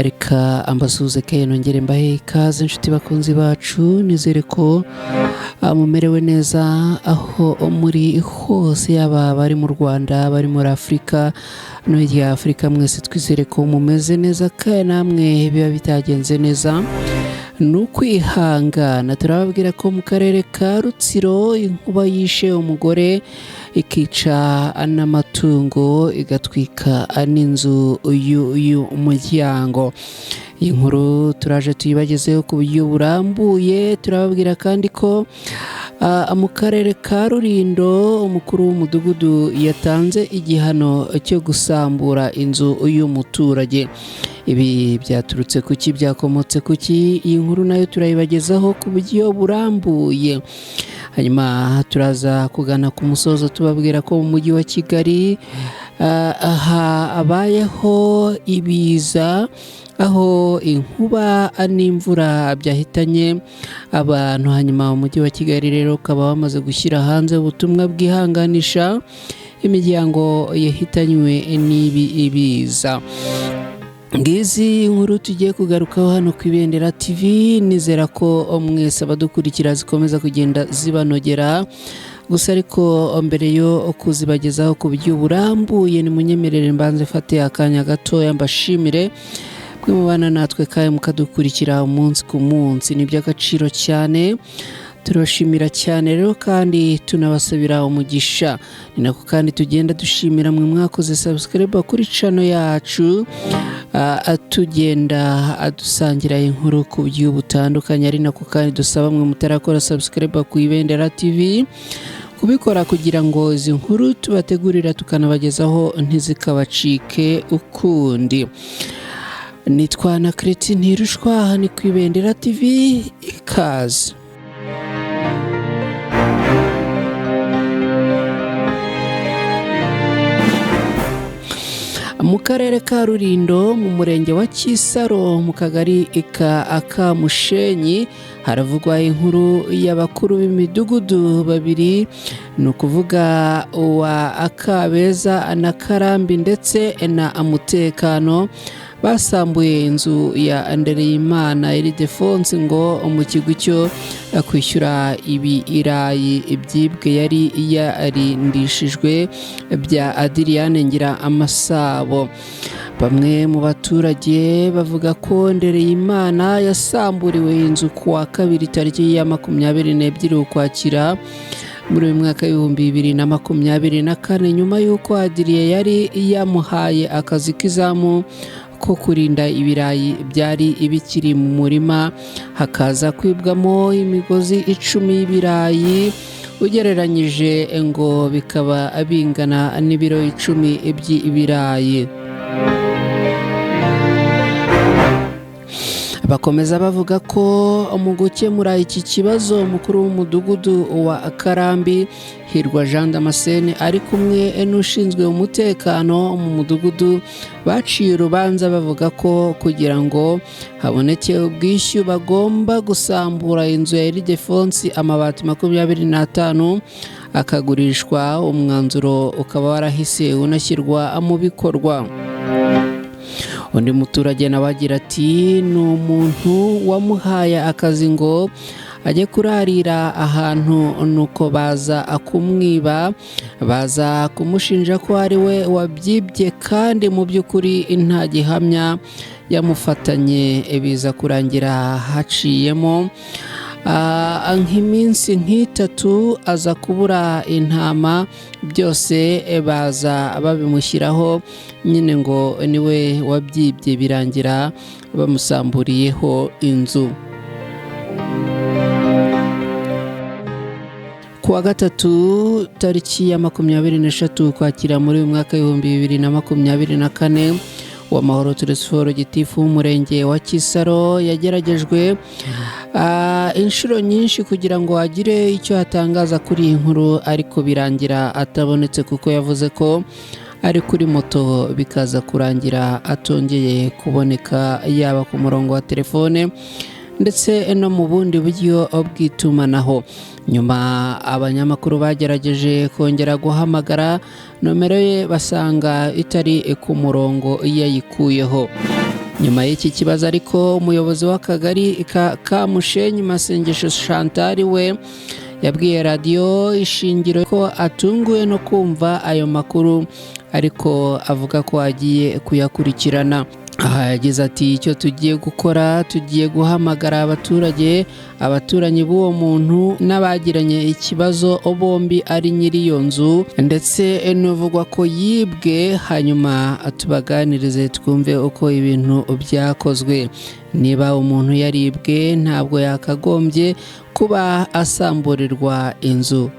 Reka ambasuhuze ke nongere mbahe ikaze inshuti bakunzi bacu, nizere ko mumerewe neza aho muri hose, yaba abari mu Rwanda, abari muri Afurika no hirya ya Afurika, mwese twizere ko mumeze neza kandi namwe biba bitagenze neza ni ukwihangana. Turababwira ko mu karere ka Rutsiro inkuba yishe umugore ikica n'amatungo igatwika n'inzu y'umuryango. Iyi nkuru turaje tuyibagezeho ku buryo burambuye. Turababwira kandi ko mu karere ka Rulindo umukuru w'umudugudu yatanze igihano cyo gusambura inzu y'umuturage. Ibi byaturutse kuki, byakomotse kuki? Iyi nkuru nayo turayibagezaho ku buryo burambuye. Hanyuma turaza kugana ku musozo tubabwira ko mu mujyi wa Kigali habayeho ibiza, aho inkuba n'imvura byahitanye abantu. Hanyuma umujyi wa Kigali rero ukaba wamaze gushyira hanze ubutumwa bwihanganisha imiryango yahitanywe n'ibi ibiza. Ngizi inkuru tugiye kugarukaho hano ku Ibendera TV, nizera ko mwese abadukurikira zikomeza kugenda zibanogera. Gusa ariko mbere yo kuzibagezaho ku buryo burambuye, nimunyemerere mbanze mfate akanya gatoya mbashimire mwe mubana natwe kandi mukadukurikira umunsi ku munsi, ni iby'agaciro cyane, turabashimira cyane rero kandi tunabasabira umugisha. Ni nako kandi tugenda dushimira mwe mwakoze subscribe kuri channel yacu, tugenda dusangira inkuru ku buryo butandukanye, ari nako kandi dusaba mwe mutarakora subscribe ku Ibendera TV kubikora kugira ngo izi nkuru tubategurira tukanabagezaho ntizikabacike ukundi. Nitwa na Kreti Ntirushwa, ni ku Ibendera TV, ikaze. Mu karere ka Rulindo mu murenge wa Kisaro mu kagari ka Akamushenyi haravugwa inkuru y'abakuru b'imidugudu babiri, ni ukuvuga uwa Akabeza na Karambi ndetse na Mutekano, basambuye inzu ya Ndereyimana Ildefonse ngo mu kigo cyo kwishyura ibirayi ibyibwe yari yarindishijwe bya Adriyane Ngira Amasabo. Bamwe mu baturage bavuga ko Ndereyimana yasamburiwe inzu ku wa kabiri tariki ya 22 Ukwakira muri uyu mwaka w'2024, nyuma y'uko Adrien yari yamuhaye akazi k'izamu ko kurinda ibirayi byari bikiri mu murima, hakaza kwibwamo imigozi 10 y'ibirayi, ugereranyije ngo bikaba bingana n'ibiro 10 by'ibirayi. Bakomeza bavuga ko mu gukemura iki kibazo umukuru w'umudugudu wa Karambi Hirwa Jean Damascene ari kumwe n'ushinzwe umutekano mu mudugudu baciye urubanza bavuga ko kugira ngo haboneke ubwishyu bagomba gusambura inzu ya Ildefonse amabati 25 akagurishwa, umwanzuro ukaba warahise unashyirwa mu bikorwa. Undi muturage nawe agira ati ni umuntu wamuhaye akazi ngo ajye kurarira ahantu, nuko baza kumwiba, baza kumushinja ko ari we wabyibye kandi mu by'ukuri nta gihamya yamufatanye, biza kurangira haciyemo nk'iminsi nk'itatu aza kubura intama, byose baza babimushyiraho nyine ngo niwe wabyibye, birangira bamusamburiyeho inzu. Ku wa gatatu tariki ya 23 Ukwakira muri uyu mwaka w'2024, Uwamahoro Telesforo gitifu w'umurenge wa Kisaro yageragejwe inshuro nyinshi kugira ngo agire icyo atangaza kuri iyi nkuru, ariko birangira atabonetse kuko yavuze ko ari kuri moto, bikaza kurangira atongeye kuboneka yaba ku murongo wa telefone ndetse no mu bundi buryo bw'itumanaho. Nyuma abanyamakuru bagerageje kongera guhamagara nomero ye basanga itari ku murongo yayikuyeho. Nyuma y'iki kibazo ariko, umuyobozi w'akagari ka Kamushenyi, Masengesho Chantal, we yabwiye Radiyo Ishingiro ko atunguwe no kumva ayo makuru, ariko avuga ko agiye kuyakurikirana. Aha yagize ati: "Icyo tugiye gukora, tugiye guhamagara abaturage, abaturanyi b'uwo muntu n'abagiranye ikibazo bombi, ari nyiri iyo nzu ndetse n'uvugwa ko yibwe, hanyuma tubaganirize twumve uko ibintu byakozwe. Niba umuntu yaribwe, ntabwo yakagombye kuba asamburirwa inzu."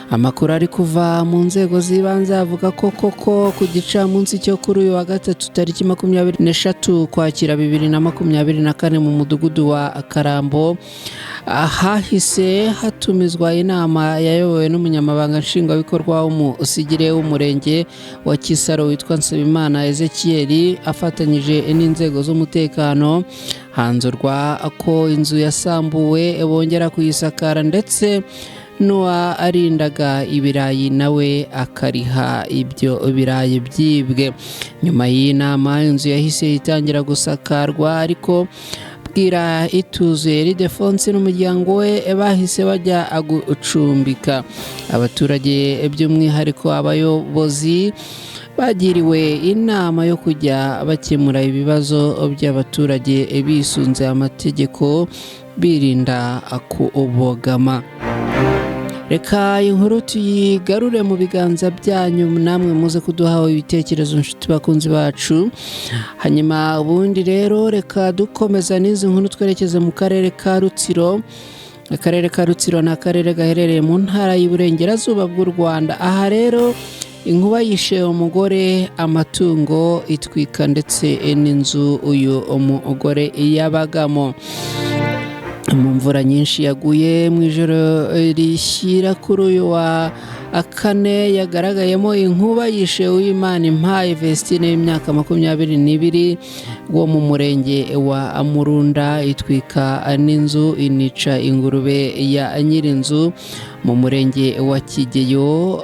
Amakuru ari kuva mu nzego z'ibanze avuga ko koko ku gicamunsi cyo kuri uyu wa gatatu, tariki 23 Ukwakira 2024, mu mudugudu wa Karambo hahise hatumizwa inama yayobowe n'umunyamabanga nshingwabikorwa w'umusigire w'umurenge wa Kisaro witwa Nsabimana Ezekiel, afatanyije n'inzego z'umutekano. Hanzurwa ko inzu yasambuwe bongera kuyisakara, ndetse n'uwarindaga ibirayi nawe akariha ibyo birayi byibwe. Nyuma y'iyi nama, inzu yahise itangira gusakarwa, ariko bwira ituzuye, Ildefonse n'umuryango we bahise bajya gucumbika. Abaturage, by'umwihariko abayobozi, bagiriwe inama yo kujya bakemura ibibazo by'abaturage bisunze amategeko, birinda kubogama. Reka inkuru tuyigarure mu biganza byanyu, namwe muze kuduhaho ibitekerezo, inshuti bakunzi bacu. Hanyuma ubundi rero reka dukomeza n'izi nkuru, twerekeze mu karere ka Rutsiro. Akarere ka Rutsiro ni akarere gaherereye mu ntara y'Iburengerazuba bw'u Rwanda. Aha rero inkuba yishe umugore, amatungo, itwika ndetse n'inzu uyu mugore yabagamo. Mu mvura nyinshi yaguye mu ijoro rishyira kuri uyu wa kane, yagaragayemo inkuba yishe Uwimana Impaye Vestine w'imyaka 22 wo mu murenge wa Murunda, itwika n'inzu, inica ingurube ya nyir'inzu mu murenge wa Kigeyo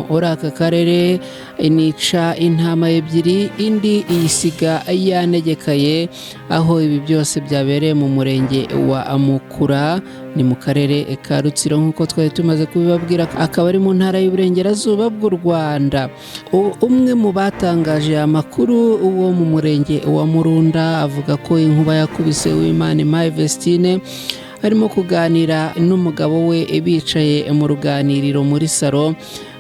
muri aka karere, inica intama ebyiri, indi iyisiga yanegekaye. Aho ibi byose byabereye mu murenge wa Mukura, ni mu karere ka Rutsiro, nk'uko twari tumaze kubibabwira, akaba ari mu ntara y'Iburengerazuba bw'u Rwanda. Umwe mu batangaje amakuru wo mu murenge wa Murunda avuga ko inkuba yakubise Uwimana Impaye Vestine arimo kuganira n'umugabo we, bicaye mu ruganiriro muri salo,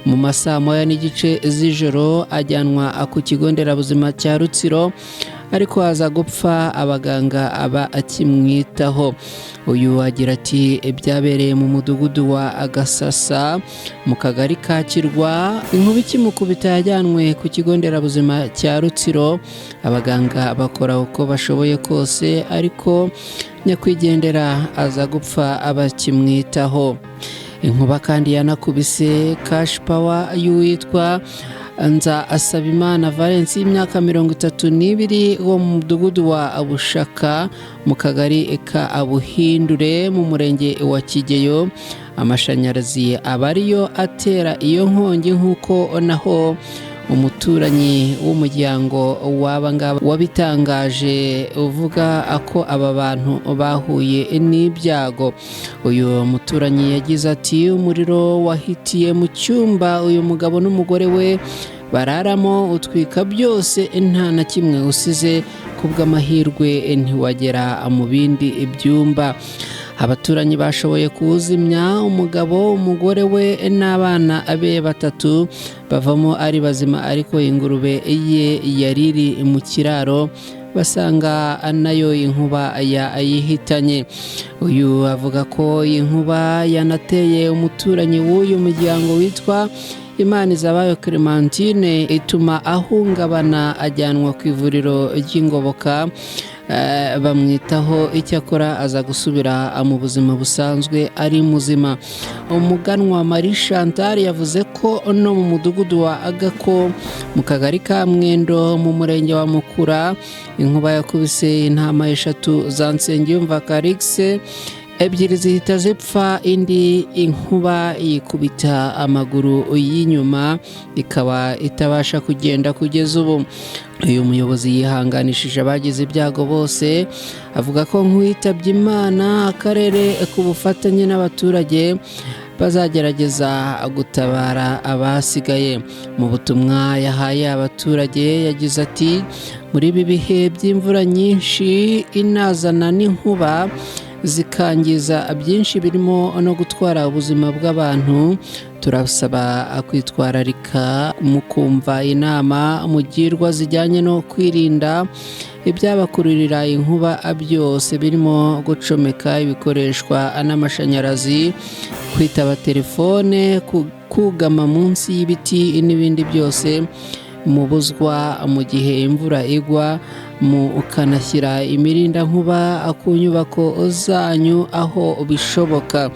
mu masaa 1:30 z'ijoro, ajyanwa ku kigo nderabuzima cya Rutsiro, ariko aza gupfa abaganga aba akimwitaho. Uyu agira ati: "Byabereye mu mudugudu wa Agasasa mu kagari ka Kirwa. Inkuba ikimukubita yajyanwe ku kigo nderabuzima cya Rutsiro, abaganga bakora uko bashoboye kose, ariko nyakwigendera aza gupfa abakimwitaho." Inkuba kandi yanakubise cash power y'uwitwa Nza Asabimana Valence y'imyaka 32 wo mu mudugudu wa Abushaka mu kagari ka Abuhindure mu murenge wa Kigeyo. Amashanyarazi aba ariyo atera iyo nkongi, nk'uko naho umuturanyi w'umuryango w'aba ngaba wabitangaje, uvuga ko aba bantu bahuye n'ibyago. Uyu muturanyi yagize ati: "Umuriro wahitiye mu cyumba uyu mugabo n'umugore we bararamo, utwika byose nta na kimwe usize. Kubw'amahirwe ntiwagera mu bindi byumba. Abaturanyi bashoboye kuwuzimya, umugabo, umugore we n'abana be batatu bavamo ari bazima, ariko ingurube ye yari iri mu kiraro basanga nayo inkuba yayihitanye." Uyu avuga ko inkuba yanateye umuturanyi w'uyu muryango witwa Imanizabayo Clementine, ituma ahungabana, ajyanwa ku ivuriro ry'Ingoboka, bamwitaho, icyakora aza gusubira mu buzima busanzwe ari muzima. Umuganwa Marie Chantal yavuze ko no mu mudugudu wa Agako mu kagari ka Mwendo mu murenge wa Mukura, inkuba yakubise intama eshatu za Nsengiyumva Callixte. Ebyiri zihita zipfa, indi inkuba yikubita amaguru y'inyuma, ikaba itabasha kugenda kugeza ubu. Uyu muyobozi yihanganishije abagize ibyago bose, avuga ko nk'uwitabye Imana, akarere ku bufatanye n'abaturage bazagerageza gutabara abasigaye. Mu butumwa yahaye abaturage yagize ati: "Muri ibi bihe by'imvura nyinshi inazana n'inkuba zikangiza byinshi birimo no gutwara ubuzima bw'abantu, turasaba kwitwararika mu kumva inama mugirwa zijyanye no kwirinda ibyabakururira inkuba byose, birimo gucomeka ibikoreshwa n'amashanyarazi, kwitaba telefone, kugama munsi y'ibiti n'ibindi byose mubuzwa mu gihe imvura igwa, mukanashyira imirindankuba ku nyubako zanyu aho bishoboka."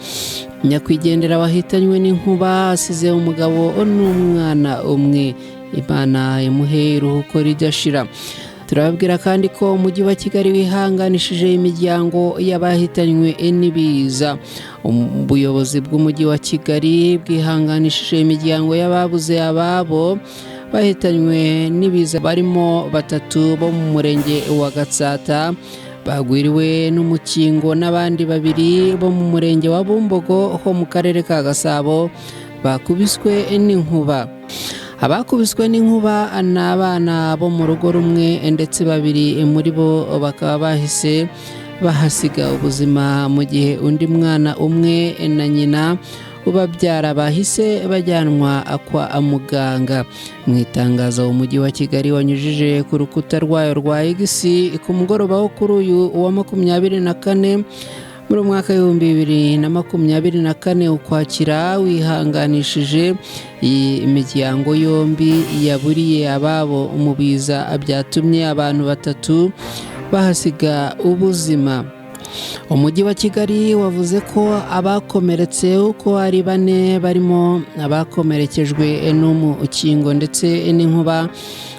Nyakwigendera wahitanywe n'inkuba asize umugabo n'umwana umwe. Imana imuhe iruhuko ridashira. Turababwira kandi ko Umujyi wa Kigali wihanganishije imiryango y'abahitanywe n'ibiza. Ubuyobozi bw'Umujyi wa Kigali bwihanganishije imiryango y'ababuze ababo bahitanywe n'ibiza, barimo batatu bo mu Murenge wa Gatsata bagwiriwe n'umukingo, n'abandi babiri bo mu Murenge wa Bumbogo ho mu Karere ka Gasabo bakubiswe n'inkuba. Abakubiswe n'inkuba ni abana bo mu rugo rumwe, ndetse babiri muri bo bakaba bahise bahasiga ubuzima, mu gihe undi mwana umwe na nyina ubabyara bahise bajyanwa kwa muganga. Mu itangazo Umujyi wa Kigali wanyujije ku rukuta rwayo rwa X ku mugoroba wo kuri uyu wa 24 muri mwaka w'2024 Ukwakira, wihanganishije iyi miryango yombi yaburiye ababo mu biza byatumye abantu batatu bahasiga ubuzima. Umujyi wa Kigali wavuze ko abakomeretse uko ari bane, barimo abakomerekejwe n'umukingo ndetse n'inkuba,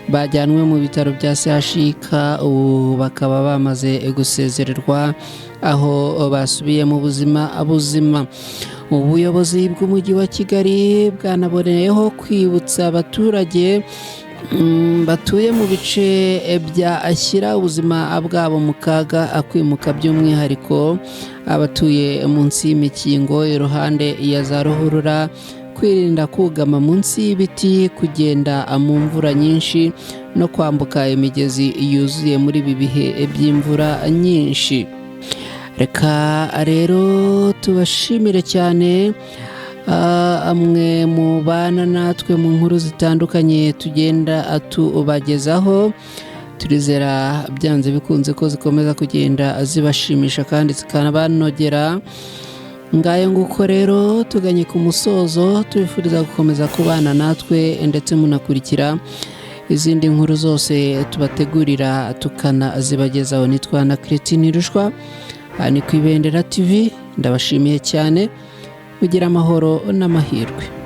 bajyanwe mu bitaro bya CHUK, ubu bakaba bamaze gusezererwa aho basubiye mu buzima buzima. Ubuyobozi bw'Umujyi wa Kigali bwanaboneyeho kwibutsa abaturage batuye mu bice byashyira ubuzima bwabo mu kaga kwimuka, by'umwihariko abatuye munsi y'imikingo, iruhande ya za ruhurura, kwirinda kugama munsi y'ibiti, kugenda mu mvura nyinshi no kwambuka imigezi yuzuye muri ibi bihe by'imvura nyinshi. Reka rero tubashimire cyane amwe mubana natwe mu nkuru zitandukanye tugenda tubagezaho. Turizera byanze bikunze ko zikomeza kugenda zibashimisha kandi zikanabanogera. Ngayo nguko rero, tuganye ku musozo, tubifuriza gukomeza kubana natwe ndetse munakurikira izindi nkuru zose tubategurira tukanazibagezaho. Nitwa na Christine Rushwa, ni ku Ibendera TV. Ndabashimiye cyane, mugira amahoro n'amahirwe.